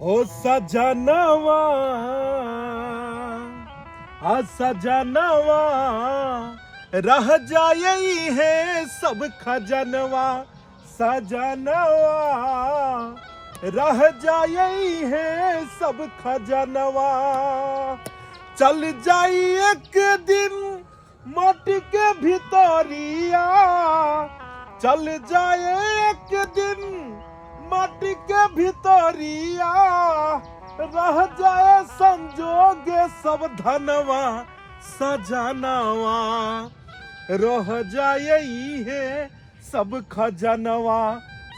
हो सजनवा आ सजनवा रह जाए है सब खजनवा सजनवा रह जाए है सब खजनवा चल जाई एक दिन माटी के भितरिया चल जाए एक दिन माटी के भितरिया रह जाए संजोगे सब धनवा सजनवा रह जाए इहे सब खजनवा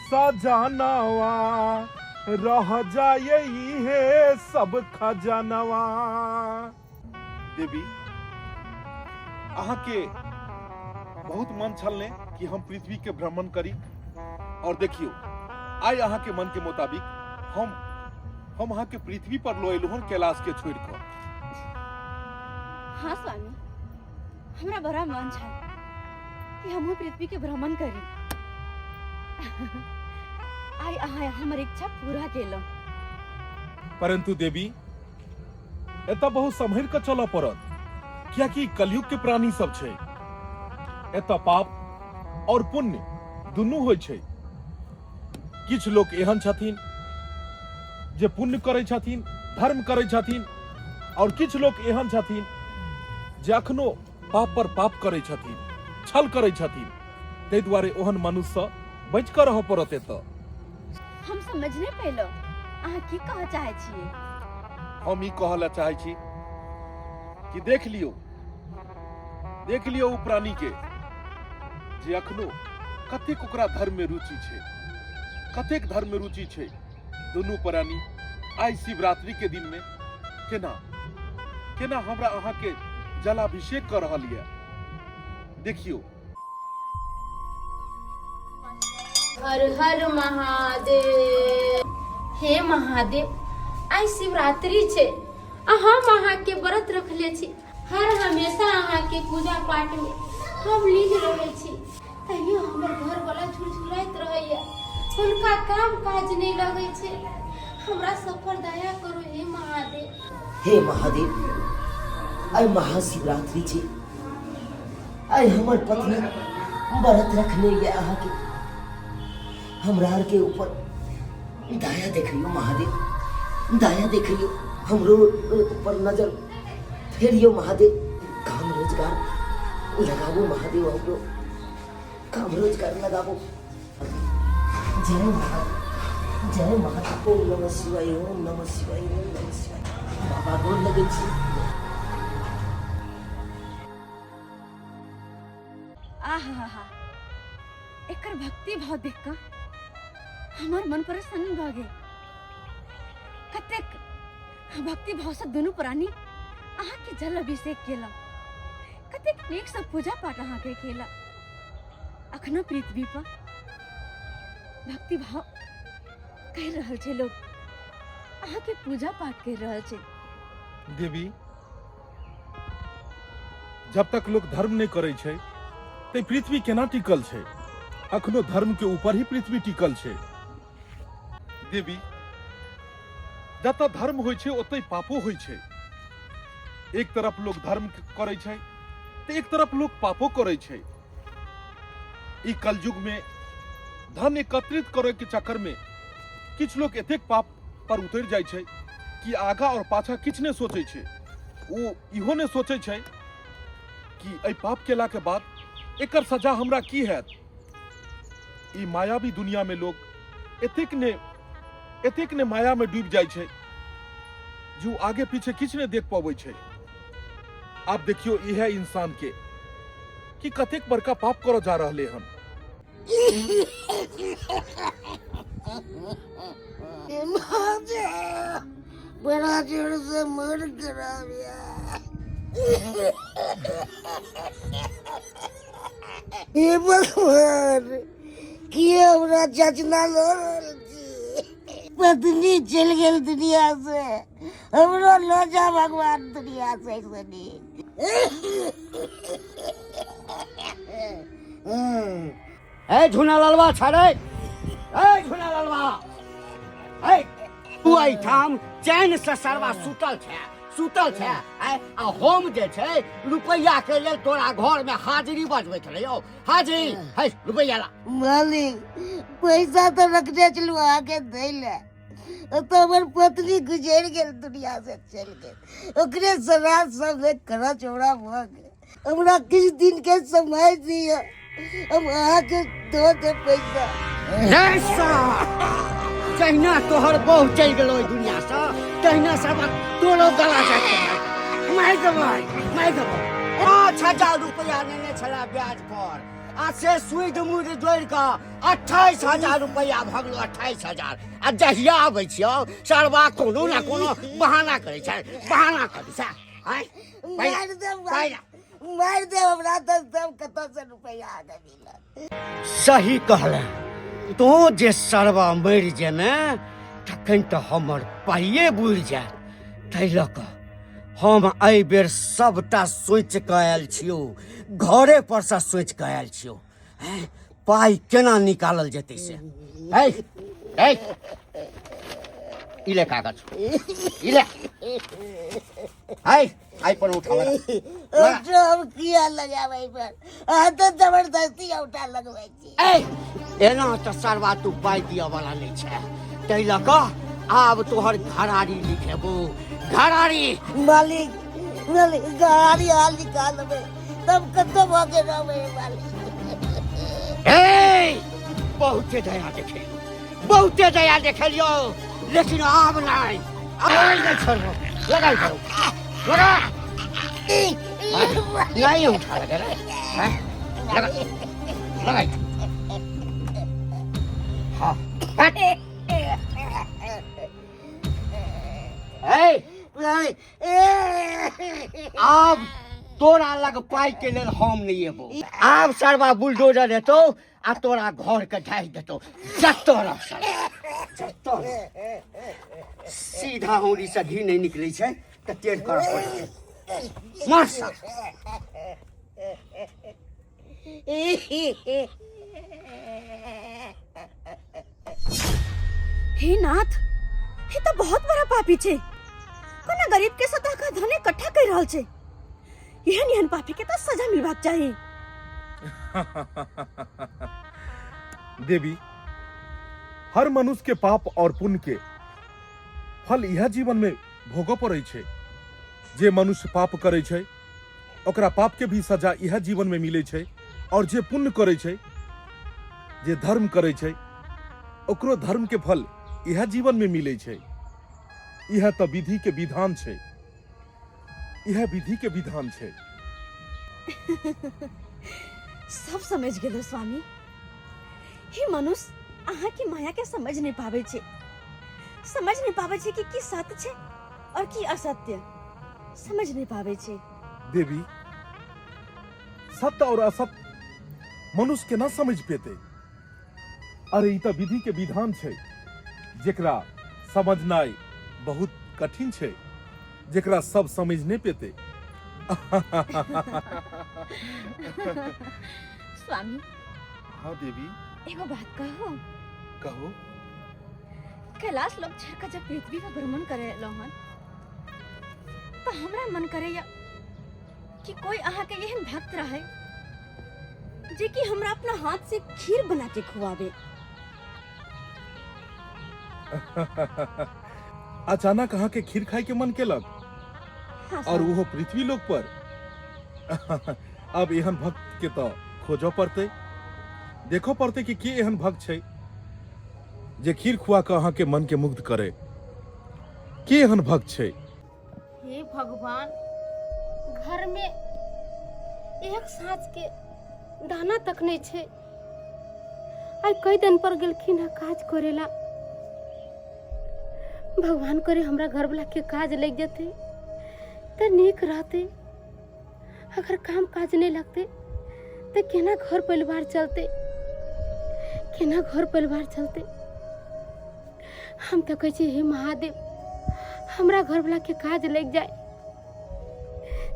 सजनवा रह जाए इहे सब खजनवा। देवी, अहाँके बहुत मन छल ने कि हम पृथ्वी के भ्रमण करी, और देखियो आइ अहाँके मन के मुताबिक हम अहाँके पृथ्वी पर लो एलहुँ हन कैलाश के छोड़ कऽ। हाँ स्वामी, हमरा बड़ा मन छल कि हमहूँ पृथ्वी के भ्रमण करी। आइ अहाँ हमर इच्छा पूरा केलहुँ। परंतु देवी, एतऽ बहुत सम्हरि कऽ चलऽ पड़त, कियाकि कलयुग के प्राणी सब छै। एतऽ पाप और पुण्य दुनू होइ छै। किछु लोक एहन छथिन जे पुण्य करै छथिन, धर्म करै छथिन, और किछु लोक एहन छथिन जे अखनो पाप पर पाप करै छथिन, छल करै छथिन। ताहि दुआरे ओहन मनुष्यसँ बचि कऽ रहऽ पड़त एतऽ। हम समझ नहि पेलहुँ, अहाँ की कहऽ चाहै छियै? हम ई कहऽ लए चाहै छी कि देख लियौ, देख लियौ ओ प्राणी के जे अखनो कतेक ओकरा धर्म में रुचि छै, कतेक धर्म में रुचि छै। दुनू प्राणी आइ शिवरात्रि के दिन में केना केना हमरा अहाँ के जलाभिषेक कऽ रहल यऽ। देखियौ। हर हर महादेव। हे महादेव, आइ शिवरात्रि छै आ हम अहाँ के व्रत रखले छी। हर हमेशा अहाँ के पूजा पाठ में हम लीन रहै छी, तैयो हमर घर वाला झुरझुराइत रहैया, हुनका काम काज नहि लगै छै। हमरा सब पर दया करू हे महादेव। हे महादेव, आइ महाशिवरात्रि छै, आइ हमर पत्नी व्रत रखने ये अहाँके, हमरा आरके ऊपर दया देखियो महादेव, दया देखियो, हमरो ऊपर नजर फेरियो महादेव। काम रोजगार लगाबो महादेव, हमरो काम रोजगार लगाबो। जय महादेव, जय महादेव। ओम नमः शिवाय, ओम नमः शिवाय, ओम नमः शिवाय। बाबा गोर लगै छी। आहा, एकर भक्ति भाव देख कऽ हमर मन प्रसन्न भऽ गेल। कतेक भक्ति भाव से दुनू प्राणी अहाँके जल अभिषेक केलक, कतेक नीक से पूजा पाठ अहाँके केलक। अखनो पृथ्वी पर भक्ति भाव कहि रहल छै लोग, अहाँके पूजा पाठ कर रहल छै। देवी, जब तक लोग धर्म नहीं करे छै ते पृथ्वी केना टिकल छै? अखनो धर्म के ऊपर ही पृथ्वी टिकल छै। देवी, जतऽ धर्म होइ छै ओतहि पापो होइ छै। एक तरफ लोग धर्म करै छै तऽ एक तरफ लोग पापो करै छै। ई कलयुग में धन एकत्रित करे के चक्कर में किछु लोग एतेक पाप पर उतरि जाइ छै कि आगा और पाछा किछु नहि सोचै छै। ओ इहो नहि सोचै छै कि एहि पाप केला के बाद एकर सजा हमरा की हैत। ई मायावी दुनिया में लोग एतेक ने माया में डूबि जाइ छै जे ओ आगे पीछे किछु नहि देख पबै छै। आब देखियौ इएह इंसान के कि कतेक बड़का पाप करऽ जा रहले हन। बड़ा जोर से मन खराब यार। हे भगवान, की हमरा चचना लऽ रहल छी? पत्नी चलि गेल दुनिया से, हमरो लऽ जा भगवान दुनिया से ऐसे नीक। ए झुना ललवा छाड़े, ए झुना ललवा, ए तू एहिठाम चैन से सरवा सुतल छै, सुतल छै आय, आ हम जे छै रुपैया के लेल तोरा घर में हाजिरी बजबैत रहियौ। हाजिरी है रुपैया ला। मालिक पैसा तो रखने छलहुँ अहाँके दै लए, ओतऽ हमर पत्नी गुजरि गेल, दुनिया से चलि गेल, ओकरे श्राद्ध सब एक खर्च हमरा भऽ गेल। हमरा किछु दिन के समय दिअ, हम अहाँके दऽ देब पैसा। रे सार, जहिना तोहर बहु चलि गेलो एहि दुनिया से तहिना सब तोरो गला जाइत। मारि देबै, मारि देबै। 5000 रुपया नेने छला ब्याज पर, आ से सुइद मुद जोड़ि कऽ 28,000 रुपया भगलो, 28,000। आ जहिया आबै छियौ सरवा कोनो ना कोनो बहाना करै छै, बहाना करै छै। आँय, मारि देब, मारि देब हमरा तऽ सब कतऽ से रुपया अहाँके मिलत। सही कहले तों, जे सरवा मरि जेमे तखन तऽ हमर पाइए बुड़ि जायत। ताहि लऽ कऽ हम एहि बेर सबटा सोचि कऽ आयल छियौ, घरे पर से सोचि कऽ आयल छियौ। हैं, पाइ केना निकालल जेतै से। है है, ई ले कागज, ई ले, है आई पर उठा लगा। औठा हम किया लगाबै पर? अहाँ तऽ जबरदस्ती औठा लगबै छी। ए, एना तऽ सरवा तू पाइ दिअ वाला नहि छै, ताहि लऽ कऽ आब तोहर घरारी लिखेबो, घरारी। मालिक, मालिक घरारी अहाँ निकालबै तब कतऽ भऽ के रहबै मालिक? ए, बहुते दया देखेलियौ, बहुते दया देखेलियौ, लेकिन आब नहि, आब नहि छोड़बो। लगाइ करू, लगा। नहीं उठा लगे रे, हैं? लगा, लगाइ। हाँ, हट। ए, आब तोरा लग पाइ के लेल हम नहीं एबो। आब सरवा बुलडोजर एतौ आ तोरा घर के ढाहि देतौ। जत्तो रह सरवा, जत्तो रह। सीधा होरी से घी नहीं निकलै छै तऽ टेढ़ करऽ पड़ै छै। मर साला। हे नाथ, हे तो बहुत बड़ा पापी छे, कोना गरीब के सतह का धन इकट्ठा कर रहल छे। एहन एहन पापी के तो सजा मिलबाक चाही। देवी, हर मनुष्य के पाप और पुण्य के फल यह जीवन में भोगऽ पड़ै छै। जे मनुष्य पाप करै छै ओकरा पाप के भी सजा यह जीवन में मिलै छै, और जे पुण्य करै छै, जे धर्म करै छै, ओकरो धर्म के फल यह जीवन में मिलै छै। यह तऽ विधि के विधान छै, यह विधि के विधान छै। सब समझ गेलो स्वामी। हे मनुष्य अहाँ की माया के समझ नहीं पाबै छै, समझ नहीं पाबै छै कि की सत्य छै और की असत्य, समझ नहीं पाबै छै। देवी, सत्य और असत्य मनुष्य के ना समझ पेते। अरे ई तऽ विधि के विधान छै, जेकरा समझनाइ बहुत कठिन छै, जेकरा सब समझ नहीं पेते। स्वामी। हाँ देवी। एगो बात कहू? कहू। कैलाश लोग छोड़ के जब पृथ्वी पर भ्रमण करे हन तो हमरा मन करे या कि कोई अहाँ के एहन भक्त रहे जे कि हमरा अपना हाथ से खीर बना के खुआवे। अचानक अहाँ के खीर खाए के मन केलक? हाँ, और स्वामी। वो पृथ्वी लोक पर? अब एहन भक्त के तो खोजऽ पड़तै, देखऽ पड़तै कि के एहन भक्त छै जे खीर खुआ कऽ अहाँ के मन के मुग्ध करे। के एहन भक्त छै? हे भगवान, घर में एक साँझ के दाना तक नहीं छै। आइ कई दिन पर गेलखिन हँ काज करेला। भगवान करे हमरा घर वाला के काज लग जेतै तऽ नीक रहतै। अगर काम काज नहीं लगतै तऽ केना घर परिवार चलतै, केना घर परिवार चलतै। हम तऽ कहै छी हे महादेव, हमरा घर वाला के काज लग जाए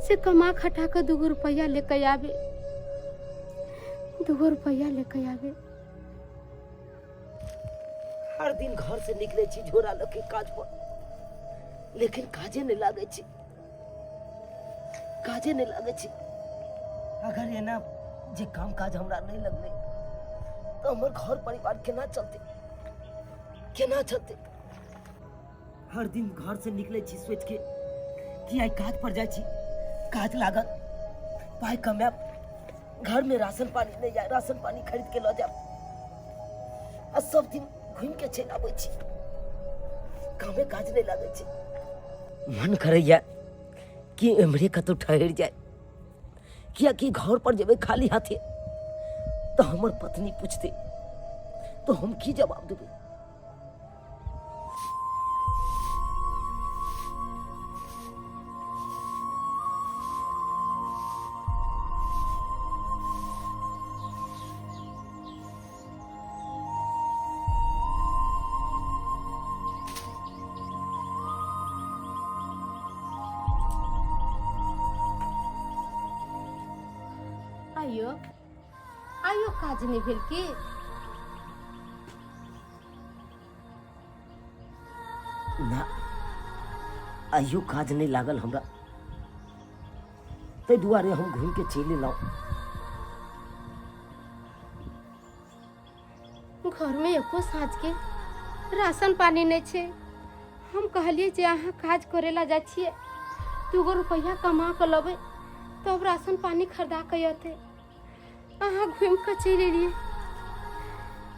से कमा खटा कऽ 2 रुपया लेके आबे, 2 रुपया लेके आबे। हर दिन घर से निकले छी झोरा लऽ के काज पर, लेकिन काजे नहि लागै छै, काजे नहि लागै छै। अगर एना जे काम काज हमरा नहि लगलै तऽ हमर घर परिवार केना चलतै, केना चलतै? हर दिन घर से निकले छी सोच के कि आइ काज पर जाइ छी, काज लागत, पाइ कमायब, घर में राशन पानी नहीं जाए, राशन पानी खरीद के लऽ जायब, आ सब दिन घूमि के चलि आबै छी, कामे काज नहीं लागै छै। मन करैया कि एम्हरे कतौ ठहरि जाय, कियाकि घर पर जेबै खाली हाथे तऽ हमर पत्नी पूछतै तऽ हम की जवाब देबै? आइयो आइयो काज नहि भेल की? ना, आइयो काज नहि लागल हमरा, ताहि दुआरे हम घूमि के चलि एलहुँ। घरमे एको साँझ के राशन पानी नहि छै। हम कहलियै जे अहाँ काज करे ला जाइ छियै, 2 गो रुपैआ कमा कऽ लबै तब राशन पानी खरीदा के अतै। अहाँ घूमि कऽ चलि एलियै,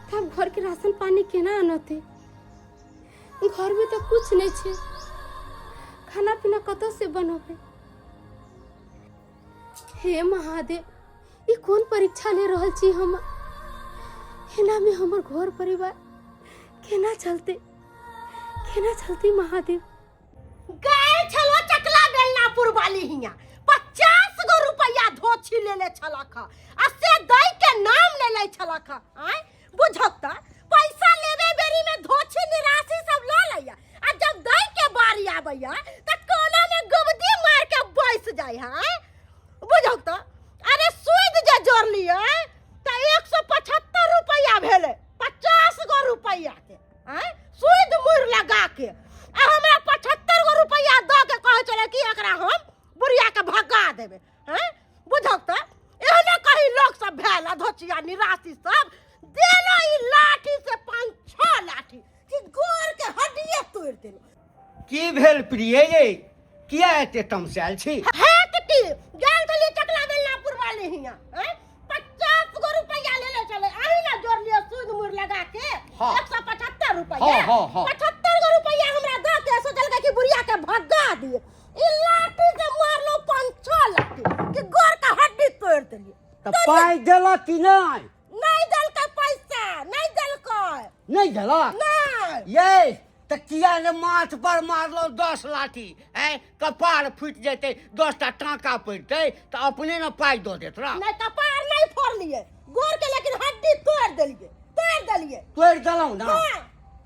तब घरके राशन पानी केना अनतै? घरमे तऽ कुछ नहि छै, खाना पीना कतऽ से बनबै? हे महादेव, ई कोन परीक्षा ले रहल छी हम? एनामे हमर घर परिवार केना चलतै, केना चलतै महादेव? गए छलो चकला बेलनापुर वाली हिया 50 गो रुपया धोछी लेले छलक आ से दै के नाम ले लै छलक। आय बुझक त पैसा लेवे बेरी में धोछी निराशी सब ल लैया, आ जब दै के बारी आबैया त कोना में गुबदी मार के बैस जाय है। बुझक त, अरे सूद जे जोड़ लियै त 175 रुपया भेलै 50 गो रुपया के। आँय, सूद मुड़ लगा के आ हमरा 75 गो रुपया दऽ के कहै छलै कि एकरा हम बुढ़िया के भगा देबै। आँय, बुझक तऽ एहने कही लोक सब भेल अधोचिया निराशी सब। देलो ई लाठी से पाँच छह लाठी कि गोर के हड्डिये तोड़ि देलो। की भेल प्रिय ये, किया एते तमसायल छी? हेत की, गेल छलियै चकला बेलनापुर वाली हियाँ। आँय, 50 गो रुपया लेले छलै, अही ने जोड़लियै सूद मुड़ लगा के। 175 रुपया। हाँ, हाँ, हाँ। 75 गो रुपया हमरा दऽ के सोचलकै कि बुढ़िया के भगा दिए। ई लाठी से मारलो पाँच छह लाठी कि गोर के हड्डी तोड़ देलियै। तऽ पाइ देलक कि नहि? नहीं देलकै पैसा, नहीं देलकै। नहि देलक? नहीं। ये तऽ किया ने माथ पर मारलो 10 लाठी? ऐ कपार फूटि जेतै, 10टा टाँका पड़ितै तऽ अपने ने पाइ दऽ देत रह। नहीं, कपार नहीं फोड़लिए गोर के, लेकिन हड्डी तोड़ देलिए, तोड़ देलिए। तोड़ि देलहुँ ने? हाँ।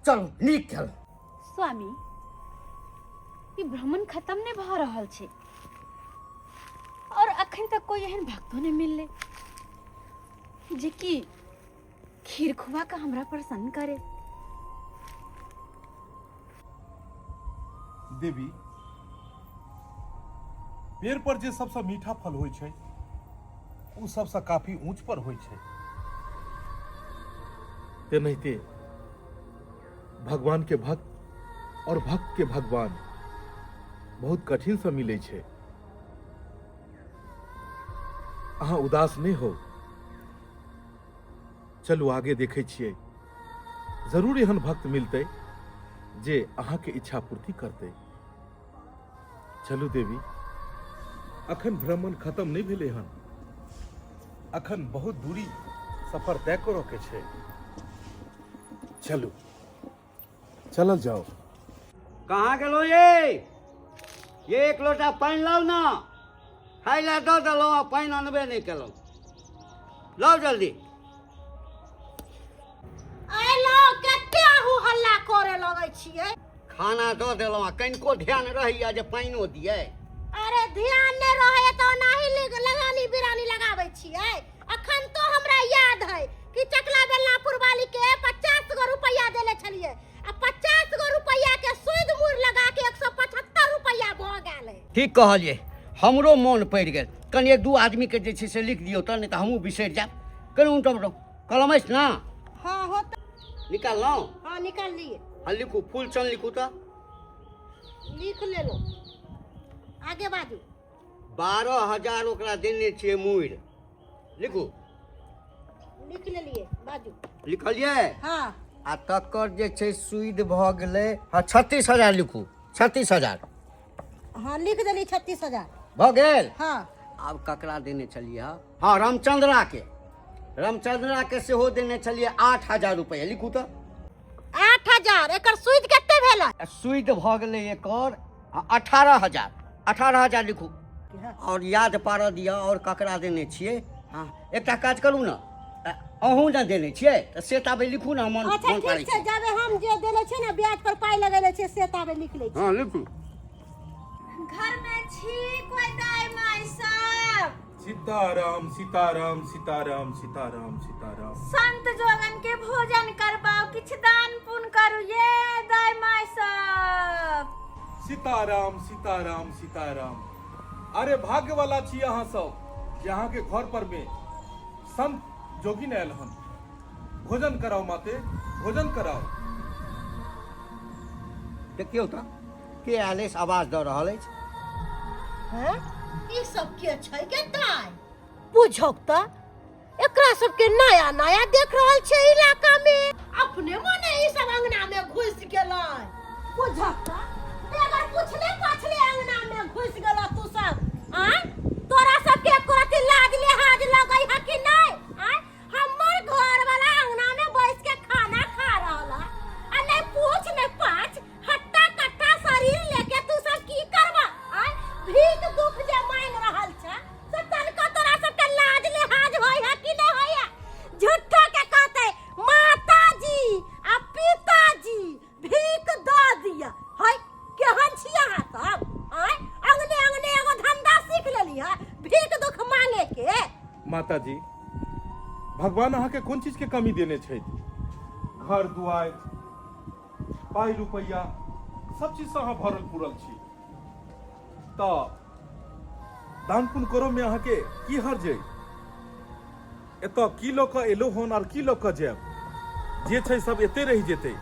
चलू, नीक केलहुँ। स्वामी, ई भ्रमण खत्म नहि भऽ रहल छै और अखन तक कोई एहन भक्तो नहि मिललै जे कि खीर खुआ कऽ हमरा प्रसन्न करे। देवी, पेड़ पर जे सबसँ मीठा फल होइ छै ओ सबसँ काफी ऊंच पर होइ छै। तेनाहिते भगवान के भक्त और भक्त के भगवान बहुत कठिन से मिलै छै। अहाँ उदास नहि हो, चलू आगे देखै छियै, जरूर एहन भक्त मिलतै जे अहाँके इच्छा पूर्ति करतै। चलू देवी, अखन भ्रमण खत्म नहि भेलै हन, अखन बहुत दूरी सफर तय करऽ के छै। चलू, चलल जाओ। कहाँ गेलहुँ ये? ये एक लोटा पानि लाउ ने। खाइ लए दऽ देलहुँ आ पानि अनबे नहि केलहुँ। लाउ जल्दी। अयलो, कते अहूँ हल्ला करे लगै छियै? खाना दऽ देलहुँ आ कनिको ध्यान रहैया जे पानिओ दियै? अरे, ध्यान नहि रहै तऽ ओनाही लगानी बिरानी लगाबै छियै। अखन तो हमरा याद है कि चकला बेलनापुर वाली के 50 गो रुपया देले छलिए आ 50 गो रुपया के सूद मूर लगा के 175 रुपया भऽ गेल है। ठीक कहलियै, हमरो मोन पड़ि गेल। कनि एक दू आदमीके जे छै से लिख दियौ तऽ, नहि तऽ हमहूँ बिसरि जायब। कनि उनटब कलम अछि ने? हाँ हो। निकाललहुँ? हाँ, निकाल लिए। हाँ, लिखू, फूलचंद लिखू तऽ। लिख लेलो, आगे बाजू। 12,000 ओकरा देने छियै मुड़ि, लिखू। लिख लेलिए, बाजू। लिखलियै? हाँ। आ तकर जे छै सुइद भऽ गेलै, हँ, 36,000 लिखू, 36,000। हाँ, लिख देली 36,000। भऽ गेल? हाँ। आब ककरा देने छलियै? हँ हँ, रामचंद्रा के, रामचंद्रा के सेहो देने छलियै 8,000 रुपैआ, लिखू तऽ। 8,000। एकर सूद कते भेलै? आ सुइद भऽ गेलै एकर 18,000, 18,000 लिखू। और याद पारऽ दिअ, और ककरा देने छियै? हँ, एकटा काज करू ने, अहूँ ने देने छियै तऽ से ताबे लिखू ने, मन अच्छा मन पारै ठीक छै। छी। जाबे हम जे देने छियै ने, ब्याज पर पाइ लगेने छियै, से ताबे लिख लै छी। हँ, लिखू। घर में छी कोई दाई माई सब? सीताराम सीताराम सीताराम सीताराम सीताराम। संत जोगन के भोजन करबाओ, किछु दान पुण्य करू ये दाई माई सब। सीताराम सीताराम सीताराम। अरे भाग्य वाला छी अहाँ सब जे अहाँ के घर पर में संत जोगिन आयल हन। भोजन कराओ माते, भोजन कराओ। देखियौ तऽ के आयल अछि, आवाज दऽ रहल अछि। हैं, ई सब के छै के दाई? बुझौक तऽ एकरा सबके नया नया देख रहल छै इलाका में, अपने मने ई सब अंगना में घुस गेलै। बुझौक तऽ बेगर पुछले पाछले अंगना में घुस गेल तू सब। आय, तोरा सबके एको रति लाज लिहाज लगै है कि नहीं? आय, हमर घर वाला अंगना में बैस के खाना खा रहल है आ नहीं पूछ नहीं पाछ, हट्टा कट्टा शरीर लेके तू सब की करबा? आय, भीख दुख जे मांग रहल छ से तनिको तोरा सबके लाज लिहाज होय है कि नहीं होय है? झूठो के कहते माताजी आ पिताजी भीख द दिया है। केहन छी अहाँ सब? आय, अंगने अंगने एगो धंधा सीख लेली है भीख दुख मांगे के। माताजी, भगवान अहाँके कोन चीज के कमी देने छथि? घर दुआरि, पाइ रुपैआ, सब चीजसँ अहाँ भरल पुरल छी, तऽ दान पुण्य करऽ मे अहाँके की हर्ज अइ? एतऽ की लऽ कऽ एलहुँ हन आओर की लऽ कऽ जायब? जे छै सब एते रहि जेतै।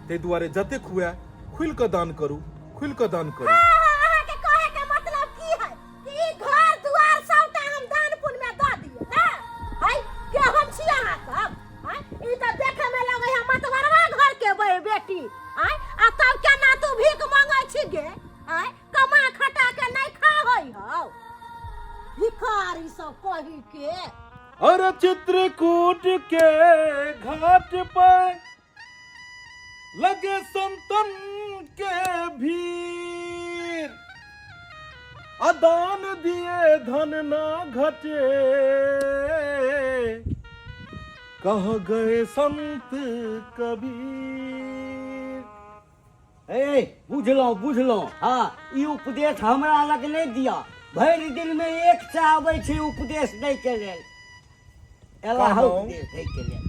ताहि दुआरे जतेक हुए खुलि कऽ दान करू, खुलि कऽ दान करू। अहाँके कहै के मतलब की है कि ई घर दुआर सबटा हम दान पुण्य में दऽ दियै ने? है, केहन छी अहाँ सब? आँय, ई तऽ देखे में लगै है मतवरवा घर के बेटी। आँय, आ तब केना तू भीख मांगै छी गे? आँय, कमा खटा के नहीं खा होई हौ, भिखारी सब कही के। अरे चित्रकूट के घाट पर लगे संतन के भीड़, अदान दिए धन ना घटे, कह गए संत कबीर। ए, बुझलहुँ बुझलहुँ। हँ, ई उपदेश हमरा लग नहि दिअ। भरि दिनमे एक टा अबै छै उपदेश दैके लेल। एला हौ कहलहुँ। उपदेश दैके लेल।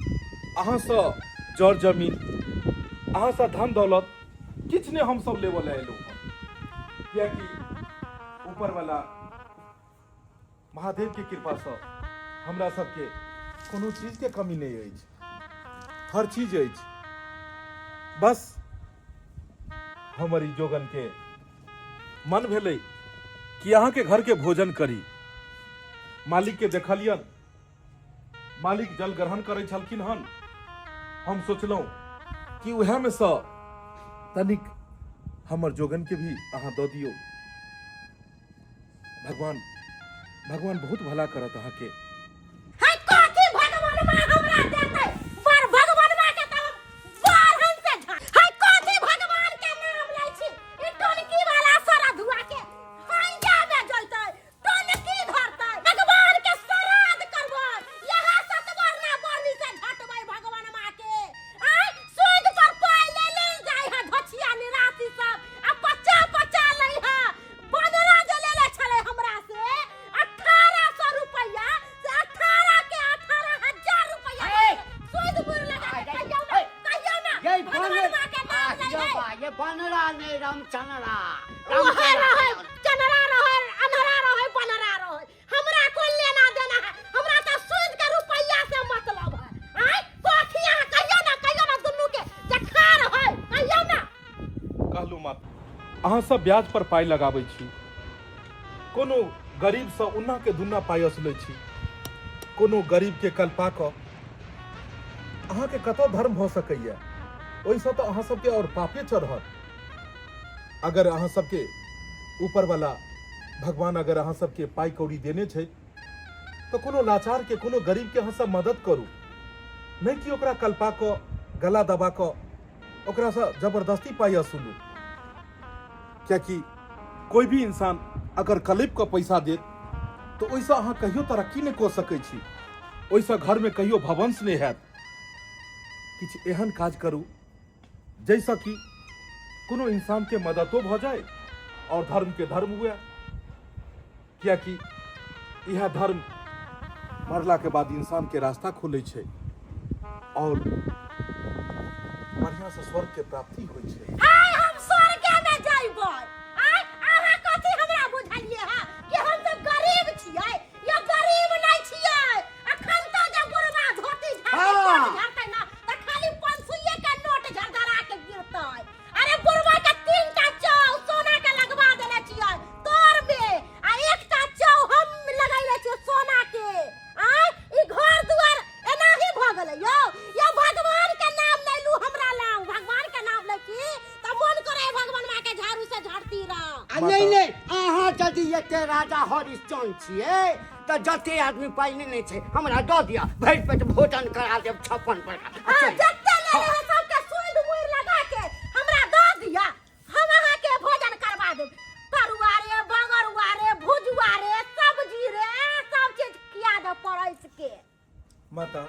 अहाँसँ जर जमीन, अहाँसँ धन दौलत किछु नहि हमसभ लेबऽ लए एलहुँ हँ, कियाकि ऊपरवला महादेवके कृपासँ हमरा सबके कोनो चीजके कमी नहि अछि, हर चीज अछि। बस हमर ई जोगनके मन भेलै कि अहाँके घरके भोजन करी। मालिकके देखलियन, मालिक जल ग्रहण करै छलखिन हन। हम सोचलहुँ कि उएहमे सँ तनिक हमर जोगनके भी अहाँ दऽ दियौ। भगवान भगवान बहुत भला करत अहाँके। है, कथी भगवान माँ हमरा देतै? बड़ भगवान माँ के तऽ हम बारहन से झा है। कथी भगवान के नाम लै छी? ई टोनकी वाला श्राद्धुआ के हैया में जैतै, टोनकी धरतै, भगवान के श्राद्ध करबै, यहाँ सतवरना बरनी से झटबै भगवान माँ के। आय, सूद पर पाइ ले ले जाइ है धोछिया निराशी सब आ पचा पचा लै है। बनरा जे लेले छलै हमरा से 1800 रुपैआ, से चनरा। ओहे रहै, चनरा रहै, अन्हरा रहै, बनरा रहै, हमरा कोन लेना देना है। हमरा तऽ सूद के रुपैया से मतलब है। आय कथी अहाँ कहियो ना, कहियो ना दुनू के जे खा रहै, कहियो ना। कहलू माता, अहाँ सब ब्याज पर पाइ लगाबै छी, कोनो गरीबसँ उन्ना के दुन्ना पाइ असुलै छी, कोनो गरीब के कल्पा कऽ अहाँके कतऽ धर्म भऽ सकैए? ओहिसँ तऽ अहाँ सबके आओर पापे चढ़त। अगर अहाँ सबके ऊपर वाला भगवान अगर अहाँ सबके पाइ कौड़ी देने छै तऽ कोनो लाचार के, कोनो गरीब के अहाँ सब मदद करू, नहि कि ओकरा कल्पा कऽ गला दबा कऽ ओकरासँ जबरदस्ती पाइ असुलू। कियाकि कोई भी इंसान अगर कलपि कऽ पैसा देत तऽ ओहिसँ अहाँ कहियो तरक्की नहि कऽ सकै छी, ओहिसँ घरमे कहियो भवंश नहि हैत। किछु एहन काज करू जाहिसँ कि कोनो इंसानके मददो भऽ जाय आओर धर्मके धर्म हुए, कियाकि इएह धर्म मरलाके बाद इंसानके रास्ता खोलै छै आओर बढ़िआँसँ स्वर्गके प्राप्ति होइ छै। आइ हम स्वर्गे में जइबै। आइ अहाँ कथी हमरा बुझलिए हँ कि हम सब गरीब छियै? यो गरीब नहि छियै। अखन तऽ जे बुढ़वा धोती झाड़तै, कोट झाड़तै ना, तऽ खाली 500 के नोट झरझरा के गिरतै। अरे बुढ़वा के 3टा चौ सोना के लगवा देने छियै तोर में, आ 1टा चौ हम लगैले छियै सोना के। आय ई घर दुआर एनाही भऽ गेलै यौ। यौ भगवान के नाम नहि लू हमरा लग, भगवान के नाम लै छी तऽ मन करे भगवान माँ के झाड़ू से झाड़ती रह। आ नहि नहि, अहाँ यदि एते राजा हरिश्चंद्र छियै तऽ जते आदमी पाइ लेने छै हमरा दऽ दिअ, भरि पेट भोजन करा देब 56 प्रकार। हाँ, जते लेने है सबके सूद मुड़ लगा के हमरा दऽ दिअ, हम अहाँके भोजन करवा देब। तरुआ रे, बगरुआ रे, भुजुआ रे, सब्जी रे, सब चीज खिया देब परसि के। माता,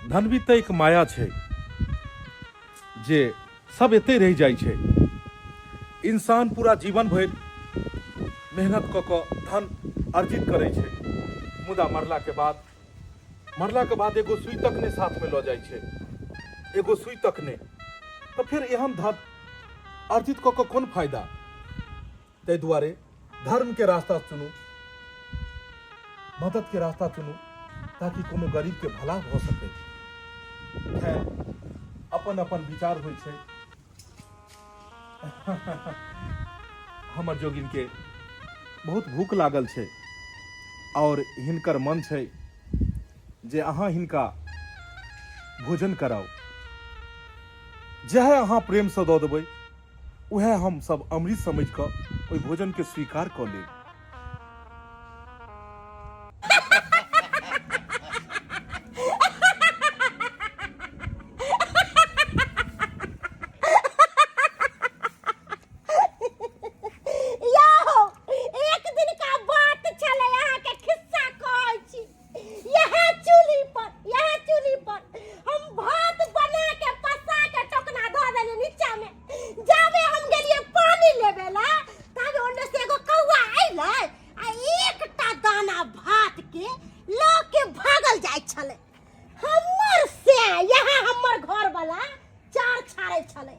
धन भी तऽ एक माया छै जे सब एते रहि जाइ छै। इंसान पूरा जीवन भरि मेहनत कऽ कऽ धन अर्जित करै छै, मुदा मरला के बाद एगो सुई तक नहि साथ में लऽ जाइ छै, एगो सुई तक नहि। तऽ फेर एहन धन अर्जित कऽ कऽ कोन फायदा? ताहि दुआरे धर्म के रास्ता चुनू, मदद के रास्ता चुनू, ताकि कोनो गरीब के भला भऽ सके। खैर, अपन अपन विचार होइ छै। हमर जोगिन के बहुत भूख लागल छै और हिनकर मन छै जे अहाँ हिनका भोजन कराउ। जएह अहाँ प्रेमसँ दऽ देबै उएह हम सब अमृत समझि कऽ ओहि भोजनके स्वीकार कऽ लेब। यौ एक दिन का बात छलै, अहाँके खिस्सा कहै छी। यह चूल्ही पर हम भात बना के पसा के टोकना धऽ देलियै नीचा में। जाबे हम गेलियै पानी लेबे ला, ताबे ओन्ने से एगो कौआ अयलै आ एकटा दाना भात के लऽ के भागल जाइ छलै। हमर से यहाँ हमर घर वाला चार छाड़ै छलै,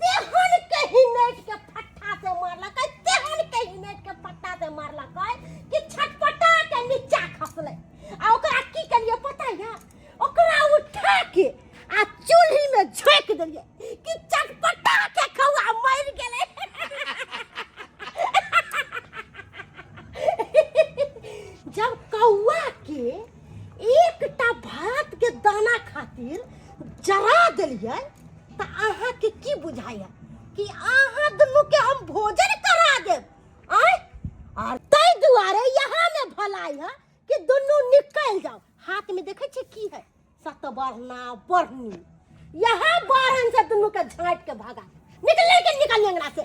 तेहन के हिनेट के फट्टा से मारलकै, तेहन के हिनेट के फट्टा से मारलकै कि छटपटा के नीचा खसलै। आ ओकरा की केलियै पता है? ओकरा उठा के आ चूल्ही में झोंकि देलियै कि चटपटा के कौआ मरि गेलै। जब कौआ के एकटा भात के दाना खातिर जरा देलियै तऽ अहाँके की बुझाइया कि अहाँ दुनू के हम भोजन करा देब? आँय, और ताहि दुआरे यहाँ में भलाई है कि दुनू निकल जाओ। हाथ में देखे छियै की है? सतबरना बढ़नी, यहाँ बारहन से दुनू के झाँट के भगा निकले के निकल अंगना से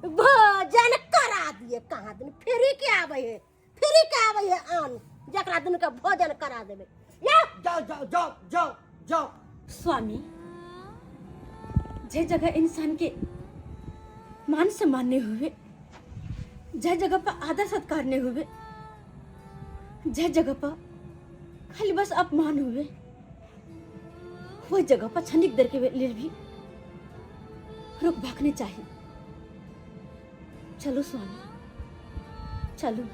भोजन करा दिए। कहाँ दिन फिर के आवे है, फिर के आवे है आन जकरा दुनू के भोजन करा देबे। या जाओ जाओ जाओ जाओ जाओ। स्वामी, जे जगह इंसान के मान सम्मान नहीं हुए, जे जगह पर आदर सत्कार नहीं हुए, जे जगह पर खाली बस अपमान हुए, वो जगह पर क्षणिक देर के लिए भी रुकबाक नहि चाही। चलू स्वामी, चलू।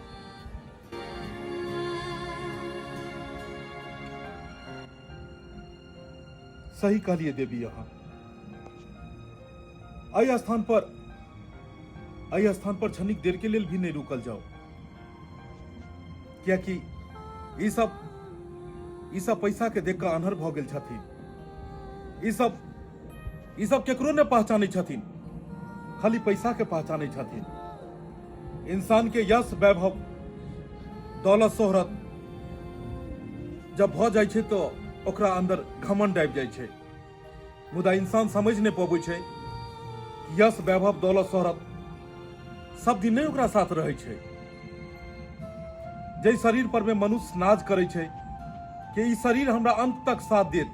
सही कहलिए देवी अहाँ। एहि स्थान पर, एहि स्थान पर क्षणिक देर के लेल भी नहीं रुकल जाओ, कियाकि ई सब, ई सब पैसा के देख कऽ आन्हर भऽ गेल छथिन। ई सब, ई सब केकरो नहि पहचानै छथिन, खाली पैसा के पहचानै छथिन। इंसान के यश, वैभव, दौलत, शोहरत जब भऽ जाइ छै तऽ ओकरा अंदर घमंड आबि जाइ छै, मुदा इंसान समझ नहि पबै छै कि यश, वैभव, दौलत, शोहरत सब दिन नहि ओकरा साथ रहै छै। जाहि शरीर पर में मनुष्य नाज करै छै कि ई शरीर हमरा अंत तक साथ देत,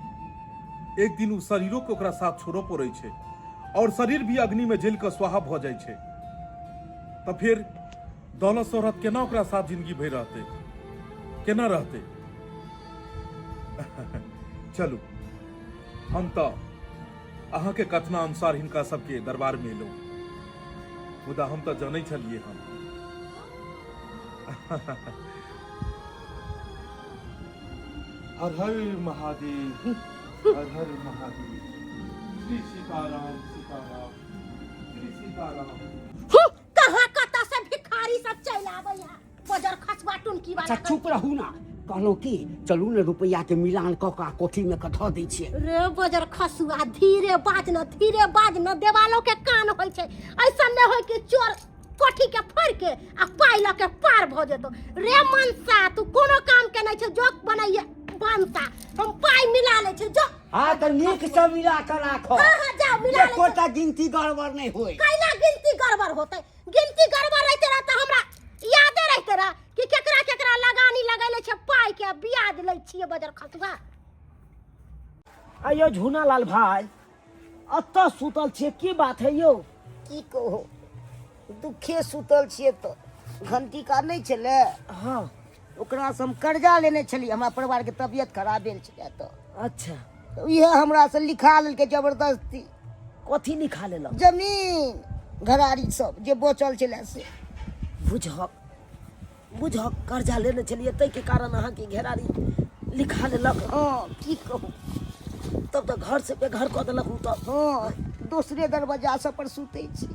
एक दिन उ शरीरों के ओकरा साथ छोड़ऽ पड़ै छै और शरीर भी अग्नि में जलि कऽ स्वाहा भऽ जाइ छै। तऽ फेर दौलत शोहरत केना ओकरा साथ जिंदगी भरि रहतै, केना रहतै? चलू, हम तऽ अहाँके कथना अनुसार हिनका सबके दरबार में एलहुँ, मुदा हम तऽ जनै छलियै हन। हर हर महादेव, हर हर महादेव, श्री सीताराम सीताराम, श्री सीताराम। हूँ, कहाँ कतऽ से भिखारी सब चलि आबैया, बजर खसुआ टुनकी वाला। अच्छा चुप रहू ना, कहलहुँ की चलू ने रुपैआ के मिलान कऽ कऽ कोठी में कऽ धऽ दै छियै। रे बजर खसुआ, धीरे बाज न, धीरे बाज न, देवालो के कान होइ छै। ऐसा नहि होइ कि चोर कोठी के फोड़ के आ पाइ लऽ के पार भऽ जेतौ। रे मनसा, तू कोनो काम के नहि छै, जोक बनैये बनसा, हम पाइ मिला लै छै, जो। हाँ तऽ नीक से मिला कऽ राखो। हाँ, हाँ, जाओ, मिला लै छै। एकोटा गिनती गड़बड़ नहि होय। कैला गिनती गड़बड़ होतै? गिनती गड़बड़ रहते रह तऽ हमरा यादे रहते रह कि केकरा केकरा लगानी लगैले छै, पाइ के ब्याज लै छियै बजर खसुआ। अयो झूना लाल भाई, अतऽ सुतल छियै, की बात है यौ? की कहो, दुखे सुतल छियै। तऽ घंटी का नहि छलै? हाँ। ओकरा से हम कर्जा लेने छलियै, हमरा परिवार के तबियत खराब भेल छलै तऽ। अच्छा। तऽ इएह हमरा से लिखा लेलकै जबरदस्ती। कथी लिखा लेलक? जमीन घरारी सब जे बचल छलै से। बुझहक, बुझहक कर्जा लेने छलियै ताहिके कारण अहाँके घेरारी लिखा लेलक। हँ, की कहू। तब तऽ घर से बेघर कऽ देलक ओ तऽ। हँ, दोसरे दरवाजा सब पर सुतै छी,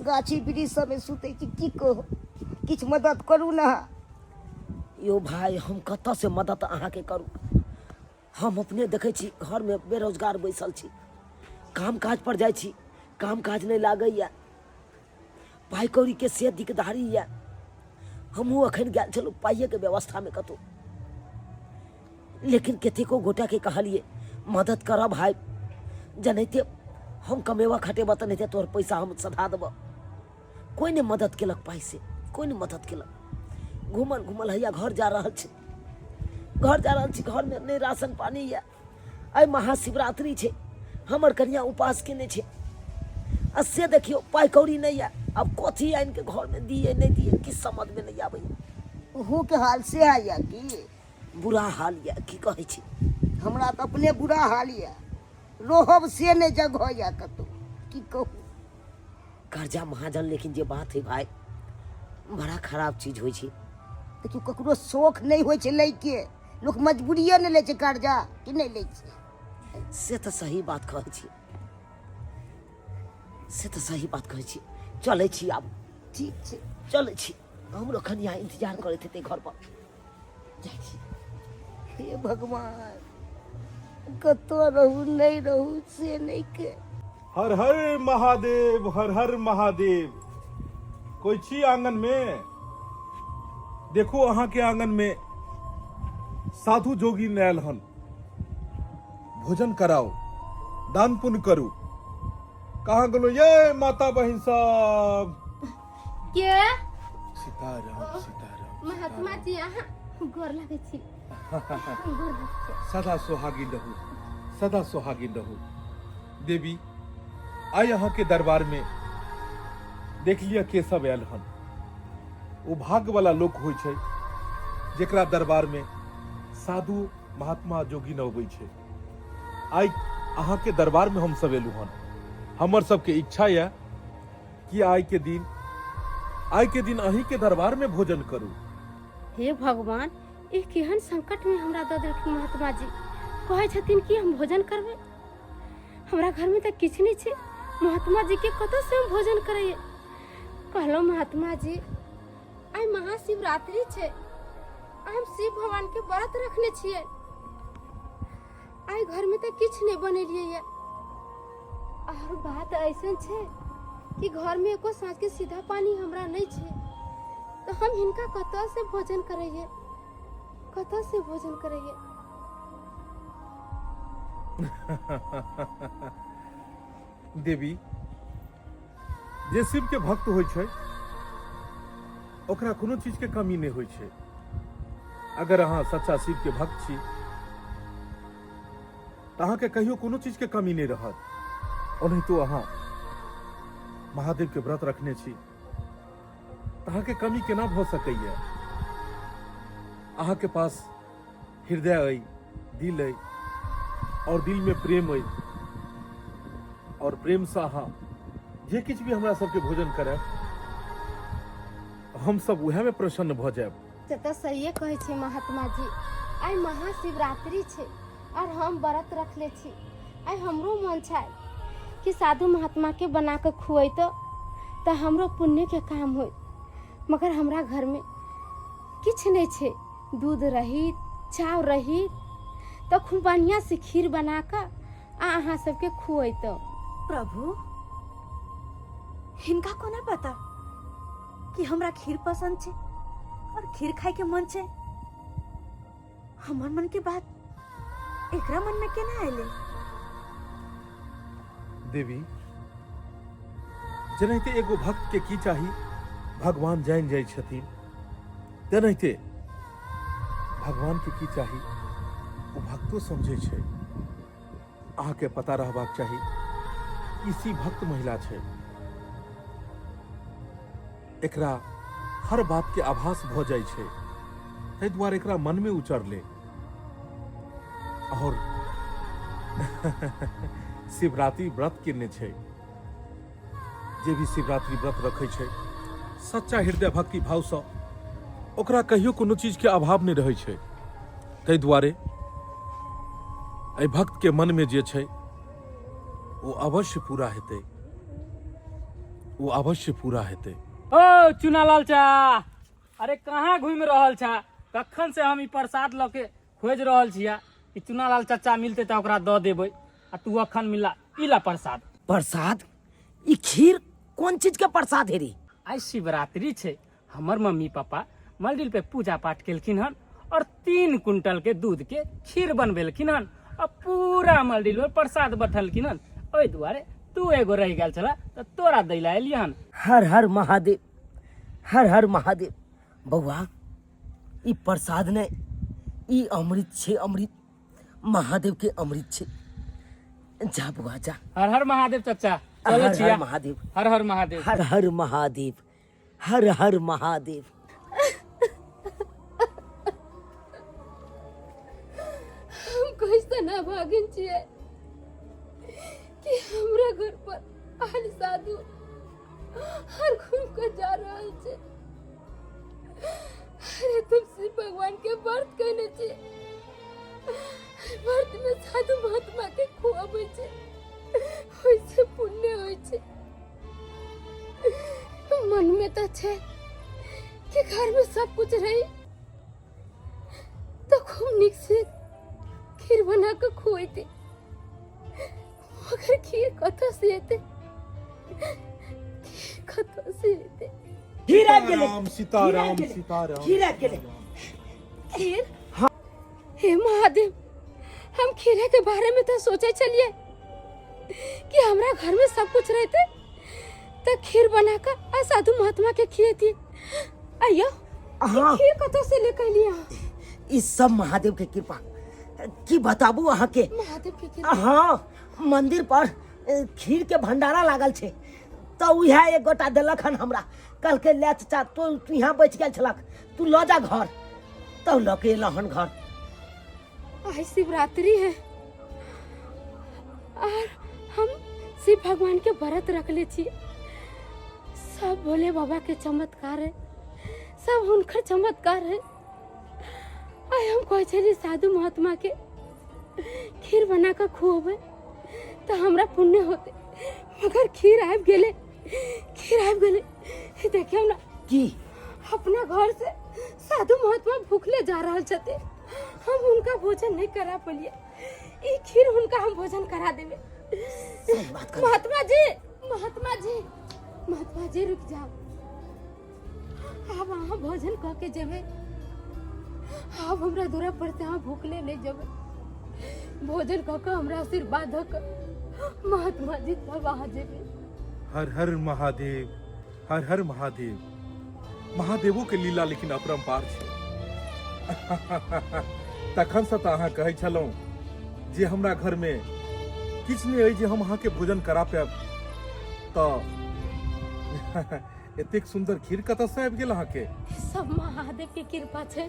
गाछी वृक्ष सबमे सुतै छी। की कहू, किछु मदद करू ने। यौ भाय, हम कतऽ से मदद अहाँके करू? हम अपने देखै छी घरमे बेरोजगार बैसल छी, काम काज पर जाइ छी, काम काज नहि लागैए, पाइ कौड़ीके से दिकदारी यऽ। हमहूँ एखन गेल छलहुँ पाइएके व्यवस्थामे कतहु, लेकिन कतेको गोटाके कहलियै मदद करऽ भाय, जेनाहिते हम कमेबऽ खटेबऽ तेनाहिते तोहर पैसा हम सधा देबऽ। कोइ नहि मदद केलक पाइसँ, कोइ नहि मदद केलक। घूमल घूमल हैया घर जा रहल छी, घर जा रहल छी, घरमे नहि राशन पानी यऽ। आइ महाशिवरात्रि छै, हमर कनिया उपास केने छै, आ से देखियौ पाइ कौड़ी नहि यऽ। आब कथी आनि के घरमे दियै नहि दियै किछु समझमे नहि आबैए। ओहोके हाल से यऽ की? बुरा हाल यऽ, की कहै छी। हमरा तऽ अपने बुरा हाल यऽ, रहब से नहि जगह यऽ कतहु, की कहू। कर्जा महाजन लेकिन जे बात है भाई, बड़ा खराब चीज होइ छै। देखियौ, ककरो शौख नहि होइ छै लैके, लोक मजबूरिए नहि लै छै कर्जा कि नहि लै छै? से तऽ सही बात कहै छी, से तऽ सही बात कहै छी। चलै छी आब। ठीक छै, चलै छी, हमरो कनिया इंतजार करैत हेतै घर पर। जाइ छी। हे भगवान, कतऽ रहू नहि रहू से नहि के। हर हर महादेव, हर हर महादेव। कोई छी आंगन में? देखो अहाँ के आंगन में साधु जोगी आयल हन, भोजन कराओ, दान पुण्य करू। कहाँ गेलो ये माता बहिन सब? के? सीताराम सीताराम। महात्मा जी, अहाँ गोर लागै छी, गोर लागै छी। सदा सोहागिन रहू, सदा सोहागिन रहू। देवी, आइ अहाँ के दरबार में देख लिअ के सब आयल हन। ओ भाग्य वाला लोक होइ छै जेकरा दरबार में साधु महात्मा जोगी न अबै छै। आइ अहाँ के दरबार में हम सब एलु हन। हमर सबके इच्छा यऽ कि आइ के दिन अहीं के दरबार में भोजन करू। हे भगवान, ई केहन संकट में हमरा दऽ देलखिन महात्मा जी। कहै छथिन कि हम भोजन करबै, हमरा घर में तऽ किछु नहि छै, महात्मा जी के कतऽ से हम भोजन करैए। कहलहुँ महात्मा जी, आइ महाशिवरात्रि छै, हम शिव भगवान के व्रत रखने छियै, आइ घर में तऽ किछु नहि बनेलियै ये। और बात ऐसन छै कि घर में एको साँझ के सीधा पानी हमरा नहीं छै, तो हम हिनका कतऽ से भोजन करैए, कतऽ से भोजन करैए। देवी, जे शिव के भक्त होइ छै ओकरा कोनो चीज के कमी नहि होइ छै। अगर अहाँ सच्चा शिव के भक्त छी तऽ अहाँके कहियो कोनो चीज के कमी नहि रहत। ओनाहितो अहाँ महादेव के व्रत रखने छी तऽ अहाँके कमी केना भऽ सकैए। अहाँके पास हृदय अइ, दिल अइ और दिल में प्रेम अइ, और प्रेम से अहाँ जे किछु भी हमरा सबके भोजन करब हम सब उएह में प्रसन्न भऽ जायब। से तऽ सहिए कहै छै महात्मा जी, आइ महाशिवरात्रि छै और हम व्रत रखले छी। आइ हमरो मन छै कि साधु महात्मा के बना के खुएतो तऽ हमरो पुण्य के काम होइत, मगर हमरा घर में किछु नहि छै। दूध रही, चाउर रही तऽ खूब बढ़िया से खीर बना कऽ आ अहाँ सबके खुएतो। प्रभु, हिनका कोना पता कि हमरा खीर पसंद छै और खीर खाय के मन छै? हमर मन के बात एकरा मन में केना एले? देवी, जेनाहिते एगो भक्त के की चाही भगवान जानि जाइ छथिन, तेनाहिते भगवान के की चाही ओ भक्तो समझै छै। अहाँके पता रहबाक चाही ई सी भक्त महिला छै, एकरा हर बात के आभास भऽ जाइ छै, ताहि दुआरे एकरा मन में उचरले और शिवरात्रि व्रत केने छै। जे भी शिवरात्रि व्रत रखै छै सच्चा हृदय भक्ति भाव सँ ओकरा कहियो कोनो चीज के अभाव नहि रहै छै। ताहि दुआरे एहि भक्त के मन में जे छै ओ अवश्य पूरा हेतै, ओ अवश्य पूरा हेतै। ओ चुनालाल चा, अरे कहाँ घूमि रहल छा? कखन से हम ई प्रसाद लऽ के खोजि रहल छिया कि चुनालाल चाचा मिलते तऽ ओकरा दऽ देबै, आ तू अखन मिला ई ला प्रसाद। प्रसाद? ई खीर कोन चीज के प्रसाद हे रे? आइ शिवरात्रि छै, हमर मम्मी पापा मंदिर पे पूजा पाठ केलखिन हन और 3 कुंटल के दूध के खीर बनबेलखिन हन और पूरा मंदिर में प्रसाद बटलखिन हन। ओहि दुआरे तू एगो रहि गेल छला तऽ तोरा दै ला एलियै हन। हर हर महादेव, हर हर महादेव। बौआ, ई प्रसाद नहि, ई अमृत छै, अमृत, महादेव के अमृत छै। जा बौआ जा। हर हर महादेव चाचा, चलै हर हर छियै। महादेव। हर हर महादेव। हर हर महादेव, हर हर महादेव। हम कैसन अभागिन छियै कि हमरा घर पर आयल साधु हर घूम के जा रहल छै। अरे तुम शिव भगवान के व्रत कहने छी, व्रत में साधु महात्मा के खुआबै छै, ओहिसे पुण्य होइ छै। मन में तो छै कि घर में सब कुछ रही तो खूब निक से खीर बना के खुएते, मगर खीर कतऽ से एते, खीर कतऽ से एते? खीर आबि गेलै। सीताराम, सीताराम, खीर आबि गेलै। सीताराम। खीर आबि गेलै। खीर? हे महादेव, हम खीरे के बारे में तो सोचे छलिए कि हमरा घर में सब कुछ रहते तो खीर बना कर आ साधु महात्मा के खिएती। आइयो, हाँ। खीर कतौ से लेके अलियै अहाँ? ई सब महादेव के कृपा। की बताबू अहाँ के? महादेव के कृपा। हाँ, मंदिर पर खीर के भंडारा लागल छै, तऽ उएह एक गोटा देलक हन हमरा, कहलकै ले चचा, तू यहाँ बचि गेल छलक, तू लऽ जा घर, तब लऽ के एलहुँ हन घर। आइ शिवरात्रि है और हम शिव भगवान के व्रत रखले छी। सब भोले बाबा के चमत्कार है, सब हुनकर चमत्कार है। आइ हम कहै छै जे साधु महात्मा के खीर बना कऽ खुएबै तऽ हमरा पुण्य होतै, मगर खीर आबि गेलै, खीर आबि गेलै। देखियौ ने की अपना घर से साधु महात्मा भूखले जा रहल छथिन, हम हुनका भोजन नहीं करा पलिए, ई खीर हुनका हम भोजन करा देबै। सही बात कहलियै। महात्मा जी, महात्मा जी, महात्मा जी रुक जाओ, आब अहाँ भोजन कऽ के जेबै, आब हमरा दूरा पर से अहाँ भूखले नहीं जेबै। भोजन कऽ के हमरा आशीर्वाद दऽ कऽ महात्मा जी तब अहाँ जेबै। हर हर महादेव, हर हर महादेव। महादेवो के लीला लेकिन अपरम्पार छै। तखन से तऽ अहाँ कहै छलहुँ जे हमरा घर में किछु नहि अछि जे हम अहाँके भोजन करा पायब, तऽ एतेक सुंदर खीर कतऽ से आबि गेल अहाँके? सब महादेव के कृपा छै,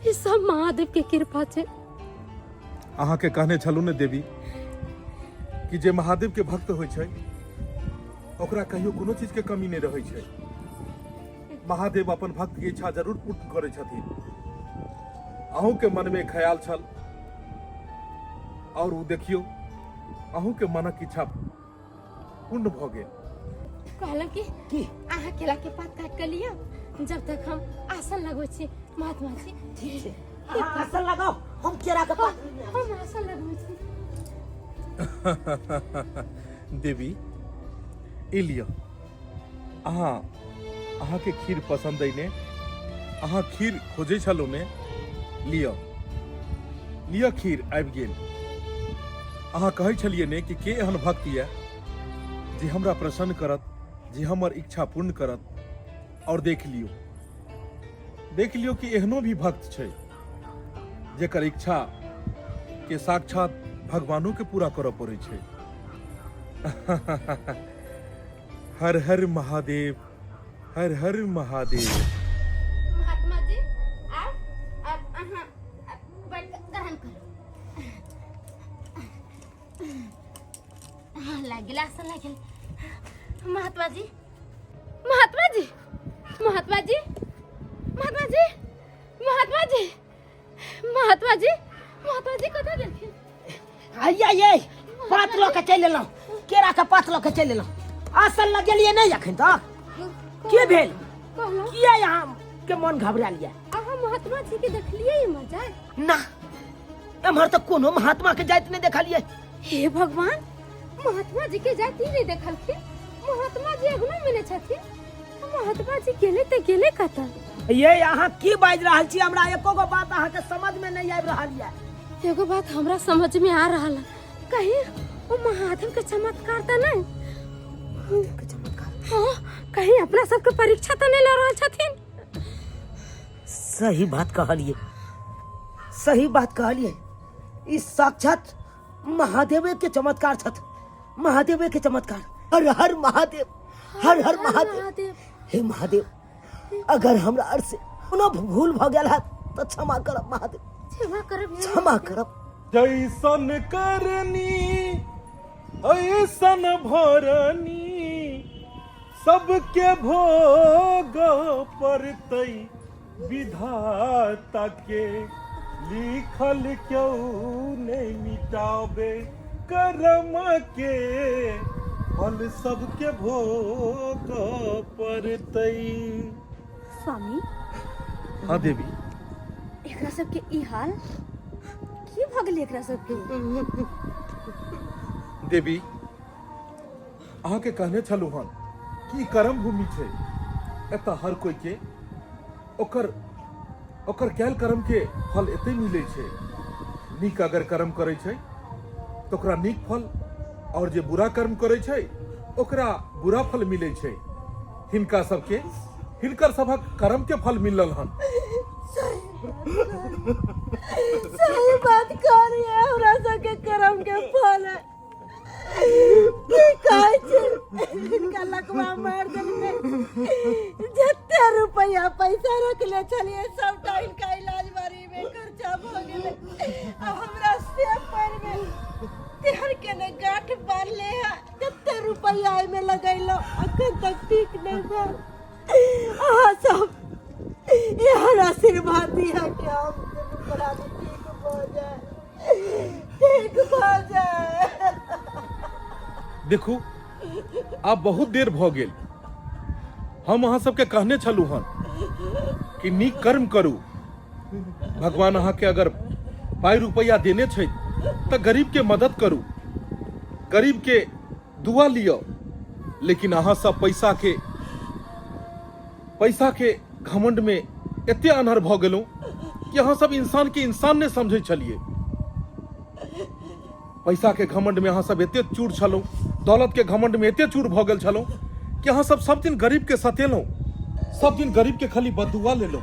ई सब महादेव के कृपा छै। अहाँके कहने छलहुँ ने देवी कि जे महादेव के भक्त होइ छै ओकरा कहियो कोनो चीज के कमी नहि रहै छै। महादेव अपन भक्त के इच्छा जरूर पूर्ण करै छथिन। अहूँ के मन में ख्याल छल और वो देखियो अहूँ के मनक इच्छा पूर्ण भऽ गेल। कहलहुँ कि की अहाँ केला के पात काट के लिअ जब तक हम आसन लगबै छी। महात्मा जी ठीक छै, अहाँ आसन लगाओ, हम केरा के पात। हम आसन लगबै छी। देवी ई लिअ, अहाँ अहाँके खीर पसंद अइ ने? अहाँ खीर खोजै छलहुँ ने? लिअ लिअ, खीर आबि गेल। अहाँ कहै छलियै ने कि के एहन भक्त यऽ जे हमरा प्रसन्न करत, जे हमर इच्छा पूर्ण करत, और देख लियौ, देख लियौ कि एहनो भी भक्त छै जेकर इच्छा के साक्षात भगवानों के पूरा करऽ पड़ै छै। हर हर महादेव, हर हर महादेव। महात्मा जी आब आब अहाँ बैठ कऽ ग्रहण करू। हाँ, लागि गेल, आसन लागि गेल। महात्मा जी, महात्मा जी, महात्मा जी, महात्मा जी, महात्मा जी, महात्मा जी, महात्मा जी कतऽ गेलखिन? आइया ये पात लऽ के चलि एलहुँ, केरा के पात लऽ के चलि एलहुँ। आसन लगेलियै नहि एखन तक? के भेल? कहलहुँ किया यहाँ के मन घबरायल यऽ? अहाँ महात्मा जी के देखलियै एम्हर जाइत? ना, एम्हर तऽ कोनो महात्मा के जाइत नहि देखलियै। हे भगवान, महात्मा जी के जाइत ही नहीं देखलखिन। महात्मा जी अगनो मिले छथिन। महात्मा जी गेले तऽ गेले कतऽ? ये अहाँ की बाजि रहल छी? हमरा एको गो बात अहाँके समझ में नहीं आबि रहल यऽ। एगो बात हमरा समझ में आ रहल है, कहीं वो महादेव के चमत्कार तऽ नहीं? के चमत्कार? हाँ, कहीं अपना सबके परीक्षा तऽ नहीं लऽ रहल छथिन? सही बात कहलिए, सही बात कहलिए। ई साक्षात महादेवे के चमत्कार छथि, महादेवे के चमत्कार। हर हर महादेव, हर हर महादेव। हे महादेव, अगर हमरा आर से कोनो भूल भ गेल हैत तऽ क्षमा करब महादेव, क्षमा करब हे क्षमा करब। जैसन करनी ऐसन भरनी, सबके भोग पड़तै, विधाता के लिखल क्यों नहीं मिटाबे, कर्म के फल सबके भोग पड़तै। स्वामी। हाँ देवी। एकरा सबके ई हाल की भऽ गेलै एकरा सबके? देवी, अहाँके कहने छलहुँ हन कि ई कर्म भूमि छै, एतऽ हर कोई के ओकर ओकर कैल कर्म के फल एतै मिलै छै। नीक अगर कर्म करै छै तऽ ओकरा नीक फल, और जे बुरा कर्म करै छै ओकरा बुरा फल मिलै छै। हिनका सबके हिनकर सभक कर्म के फल मिलल हन। सही बात कह रही है, हमरा सबके कर्म के फल है। की कहै छै, हिनका लकवा मारि देलकै। जते रुपैआ पैसा रखले छलियै सबटा हिनका इलाज बारी में खर्चा भऽ गेलै। अब हमरा से पर में तेहन केने गांठ बांधले है, कते रुपैया एहिमे लगैलो, अखन तक ठीक नहीं भेल। अहाँ सब एहन आशीर्वाद दिअ कि हम दुनू प्राणी ठीक भऽ जाए, ठीक भऽ जाए। देखू, आब बहुत देर भऽ गेल। हम अहाँ सबके कहने छलहुँ हन कि नीक कर्म करू। भगवान अहाँके अगर पाइ रुपैआ देने छै तऽ गरीब के मदद करू, गरीब के दुआ लिअ। लेकिन अहाँ सब पैसा के घमंड में एते अनहर भऽ गेलहुँ कि अहाँ सब इंसान के इंसान नहि समझै छलियै। पैसा के घमंड में अहाँ सब एते चूर छलहुँ, दौलत के घमंड में एते चूर भऽ गेल छलहुँ कि अहाँ सब सब दिन गरीब के सतेलहुँ, सब दिन गरीब के खाली बदुआ लेलहुँ।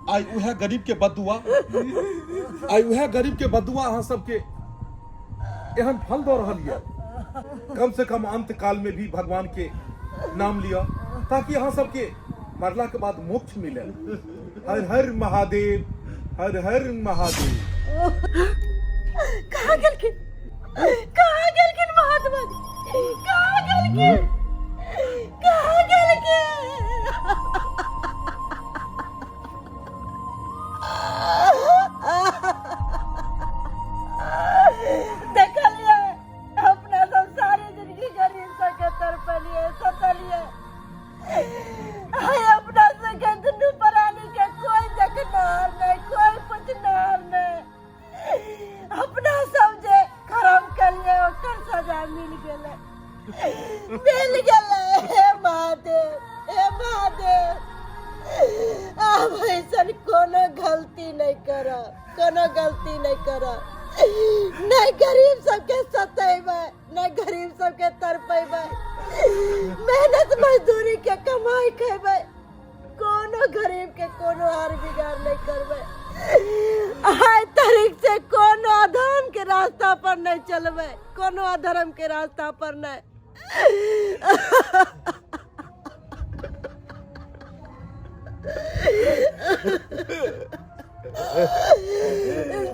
आइ उएह गरीब के बदुआ, आइ उएह गरीब के बदुआ अहाँ सबके एहन फल दऽ रहल यऽ। कम से कम अंत काल में भी भगवान के नाम लिअ ताकि अहाँ सबके मरला के बाद मोक्ष मिले। हर हर महादेव, हर हर महादेव। कहाँ गेलखिन, कहाँ गेलखिन महात्मा जी, कहाँ गेलखिन, कहाँ गेलखिन? देखलिए अपना सब सारी जिंदगी गरीब सबके तरपलिए सतलिए। आइ अपना सबके दुनू प्राणी के कोई देखनार नहीं, कोई पूछनार नहीं। अपना सब जे खराब कलिए ओकर सजा मिल गेलै, मिल गेलै। हे महादेव, हे महादेव, आब ऐसन कोनो गलती नहीं करब, कोनो गलती नहीं करब। नहीं गरीब सबके सतेबै, नहीं गरीब सबके तरपेबै, मेहनत मजदूरी के कमाई खेबै, कोनो गरीब के कोनो हार बिगाड़ नहीं करबै। आइ तारीख से कोनो अधर्म के रास्ता पर नहीं चलबै, कोनो अधर्म के रास्ता पर नहीं।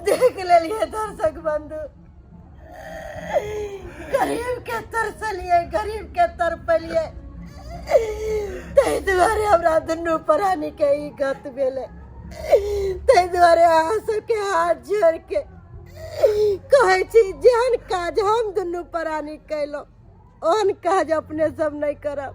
देख लेलिए दर्शक बंधु, गरीब के तरसलिए, गरीब के तरपलिए, ताहि दुआरे हमरा दुनू प्राणी के ई गत भेलै। ताहि दुआरे अहाँ सबके हाथ जोड़ के कहै छी, जेहन काज हम दुनू प्राणी कयलहुँ ओहन काज अपने सब नहि करब।